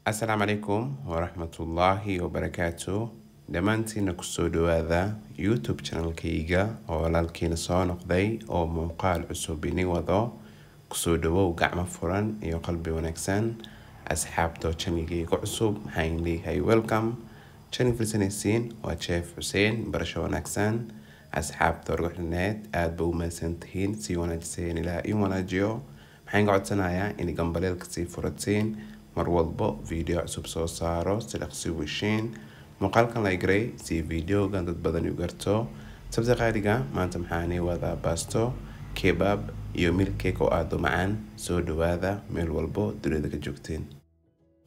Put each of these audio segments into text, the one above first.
Asalaamu calaykum waraxmatullaahi wabarakaatu. Dhammaantiina kusoo dhawaada YouTube channelkayga oo walaalkiina soo noqday oo muuqaal cusub ini wado. Kusoo dhawow gacmo furan iyo qalbi wanaagsan. Asxaabta channelkayga cusub, maxaan leeyahay welcome. Channel fiirsanaysiin waa Chef Xuseen. Barasho wanaagsan. Asxaabta wargaxineed, aad ba u mahadsantihiin, sii wanaajiseen, ilaah in wanaajiyo. Maxaan ka codsanayaa in gambaleelka sii furatiin, mar walbo video cusub soo saaro si dhaqsi weshiin. Muuqaalkan like garay si videogan dad badan u garto. Sabta qaaliga, maanta maxaanay wadaa baasto kebab iyo milk cake oo aada u macaan. Soo dhawaada meel walbo dunida ka joogteen.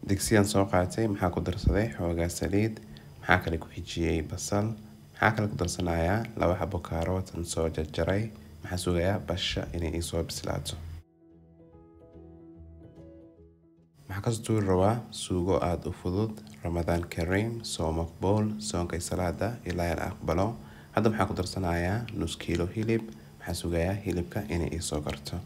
Digsiyaan soo qaatay, maxaa ku darsaday xoogaa saliid, maxaa kale ku xijiyey basal, maxaa kale ku darsanayaa 2 xabo kaarootan soo jarjaray. Maxaa sugayaa basha inay iisoo bislaato. Maxaa kasoo tuuri rabaa suugo aada u fudud. Ramadaan kariim, soo maqbuul, soonka iyo salaada ilaa aan aqbalo. Hadda maxaa ku darsanayaa nus kiilo hilib. Maxaa sugayaa hilibka inay iisoo karto.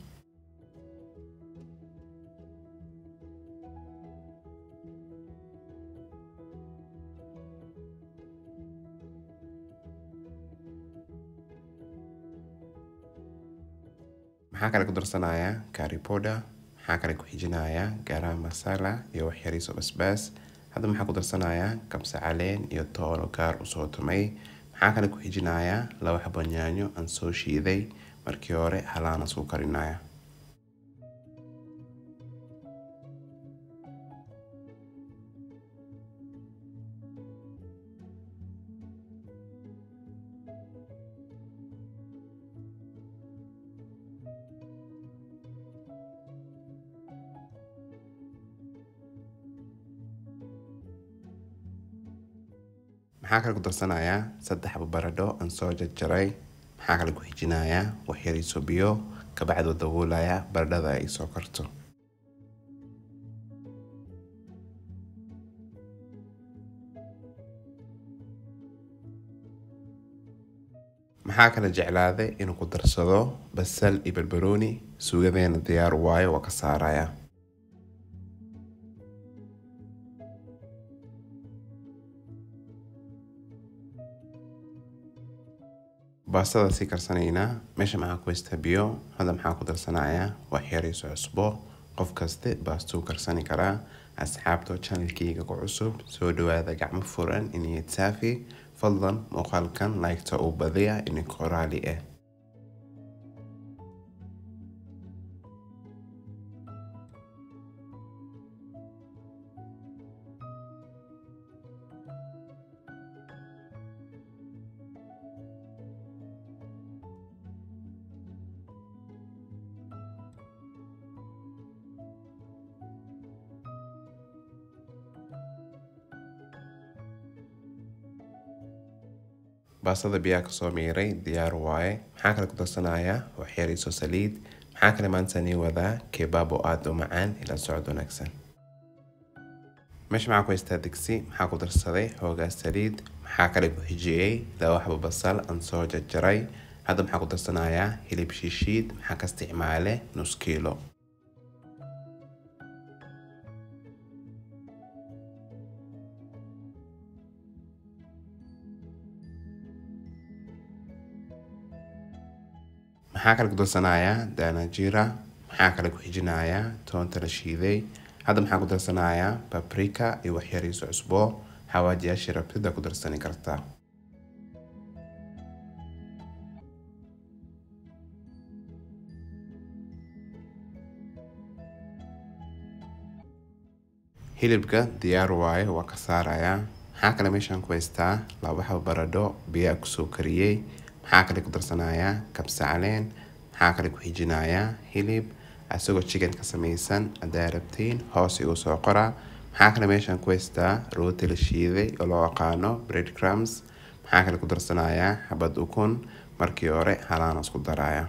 Maxaa kale ku darsanayaa curry powder, maxaa kale ku xijinayaa garam masala iyo wax yariis oo basbaas. Hadda maxaa ku darsanayaa kabsa caleen iyo toon oo gaar usoo tumay. Maxaa kale ku xijinayaa 2 xabo yaanyo aan soo shiiday markii hore, halaana isku karinaya. Maxaa kale ku darsanayaa 3 xabo baradho aan soo jarjaray. Maxaa kale ku xijinayaa wax yariis oo biyo, kabacdi daboolaya baradhada ay soo karto. Maxaa kale jeclaaday inuu ku darsado basal iyo barbarooni. Suugadeena diyaar waayo, waa ka saaraya. Baastada sii karsanaynaa. Meesha maxaa ku haystaa biyo. Hadda maxaa ku darsanayaa wax yariis oo cusbo. Qof kaste baastuu karsani karaa. Asxaabta channelkayga ku cusub, soo dhawaada gacmo furan iniyad saafi. Fadlan muuqaalkan like-ta u badiya inikoo raali ah. Baastada biyaha kasoo miiray, diyaar waaye. Maxaa kale ku darsanayaa wax yariis oo saliid. Maxaa kale maanta nii wadaa kebaab oo aada u macaan. Ila socod wanaagsan. Meesha maxaa ku haystaa digsi, maxaa ku darsaday xoogaa saliid, maxaa kale ku xijiyey 2 xabo basal aan soo jarjaray. Hadda maxaa ku darsanayaa hilib shiishiid, maxaa ka isticmaale nus kiilo. Maxaa kale ku darsanayaa daanajira, maxaa kale ku xijinayaa toonta la shiiday. Hadda maxaa ku darsanayaa paprika iyo wax yariis oo cusbo. Xawaajiyaashii rabtida ku darsani kartaa. Hilibka diyaar waaye, waa ka saarayaa. Maxaa kale meeshaan ku haystaa 2 xabo baradho biyaha kusoo kariyey. Maxaa kale ku darsanayaa kabsa caleen, maxaa kale ku xijinayaa hilib asagoo chicken ka samaysan. Haddaa rabtiin hoos igu soo qora. Maxaa kale meeshaan ku haystaa rooti la shiiday oo loo aqaano bread crumbs. Maxaa kale ku darsanayaa xabad ukun, markii hore halaana isku daraya.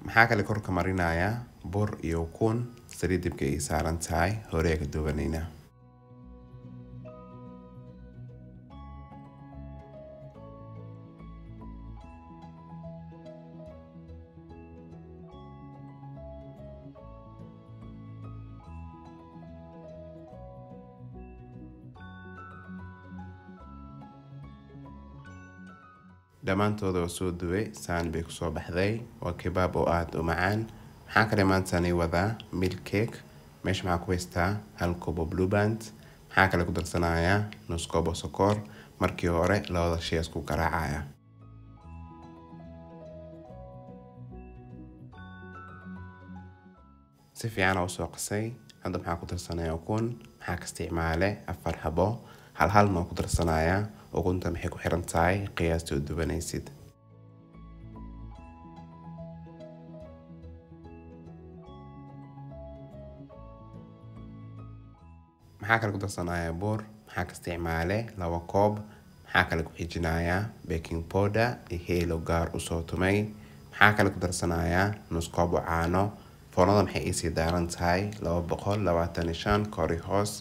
Maxaa kale korka marinayaa Bur iyo ukun saliid dibka ay saaran tahay horey ka duwanaynaa. Dhammaantooda waa soo duway, saan bay kusoo baxday. Waa kebaab oo aada u macaan. Maxaa kale maanta ani wadaa milk cake. Meesha maxaa ku haystaa 1 koob oo blue band. Maxaa kale ku darsanayaa nus koob oo sokor. Markii hore labada shay isku garaacaya. Si fiican oo soo qasay. Hadda maxaa ku darsanayaa ukun. Maxaa ka isticmaale 4 xabo. Hal hal ma ku darsanayaa. Ukunta maxay ku xiran tahay qiyaasta u duwanaysid. Maxaa kale ku darsanayaa bur. Maxaa ka isticmaale 2 koob. Maxaa kale ku xijinayaa baking powder iyo helo gaar u soo tumay. Maxaa kale ku darsanayaa nus koob oo caano. Foornada maxay ii sii daaran tahay 225 kor iyo hoos.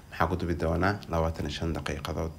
Maxaa ku dubi doonaa 25 daqiiqadood.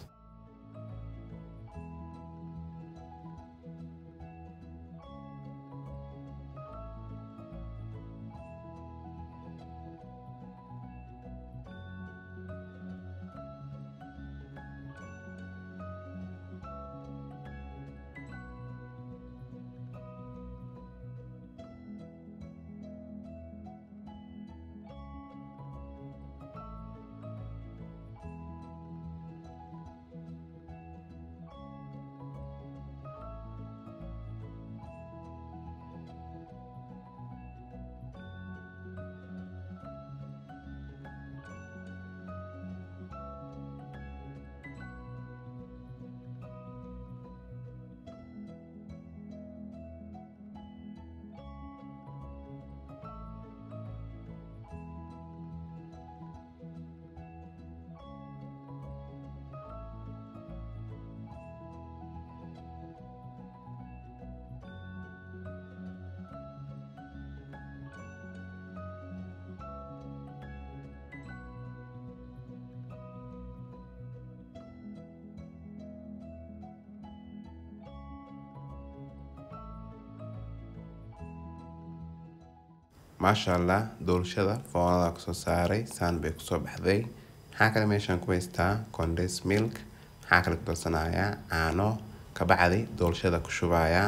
Maasha Allah, doolshada foornada ku soo saaray saan bay ku soo baxday. Maxaa kale meeshan ku haystaa condensed milk. Maxaa kale ku darsanayaa caano. Kabacdi doolshada ku shubaya,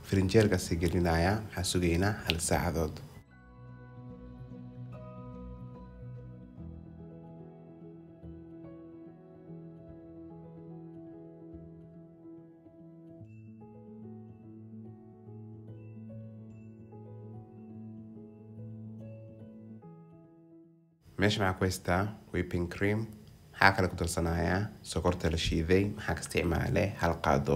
firinjeerka sii gelinaya. Maxaa sugaynaa 1 saacadood. Meesha maxaa ku haystaa whipping cream. Maxaa kale ku darsanayaa sokorta la shiiday. Maxaa ka isticmaale 1 qaado.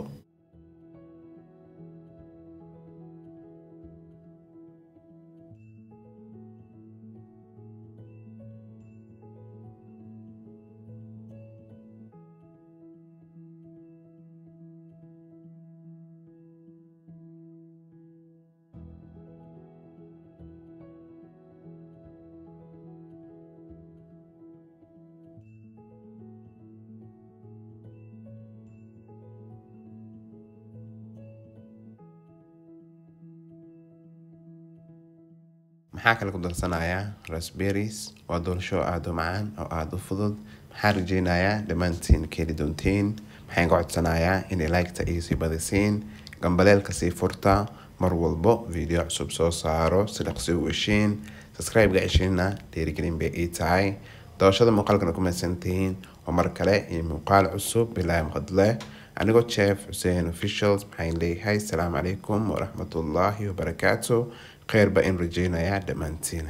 Maxaa kale ku darsanayaa raspberries. Waa doolsho aad u macaan oo aad u fudud. Maxaa rajeynayaa dhammaantiin ka heli doontiin. Maxaan ka codsanayaa inay like-ta iyo sii badisiin, gambaleelka sii furta, mar walbo video cusub soo saaro si dhaqsi u heshiin. Subscribe-ga heshiina dhiirigelin bay ii tahay. Doorashada muuqaalkan ku mahadsantihiin. Waa mar kale iyo muuqaal cusub bilaa maqadle. Anigoo Chef Hussein Officials maxaan leeyahay asalaamu calaykum waraxmatullaahi wabarakaatu. Khayr baa in rajeynayaa dhammaantiin.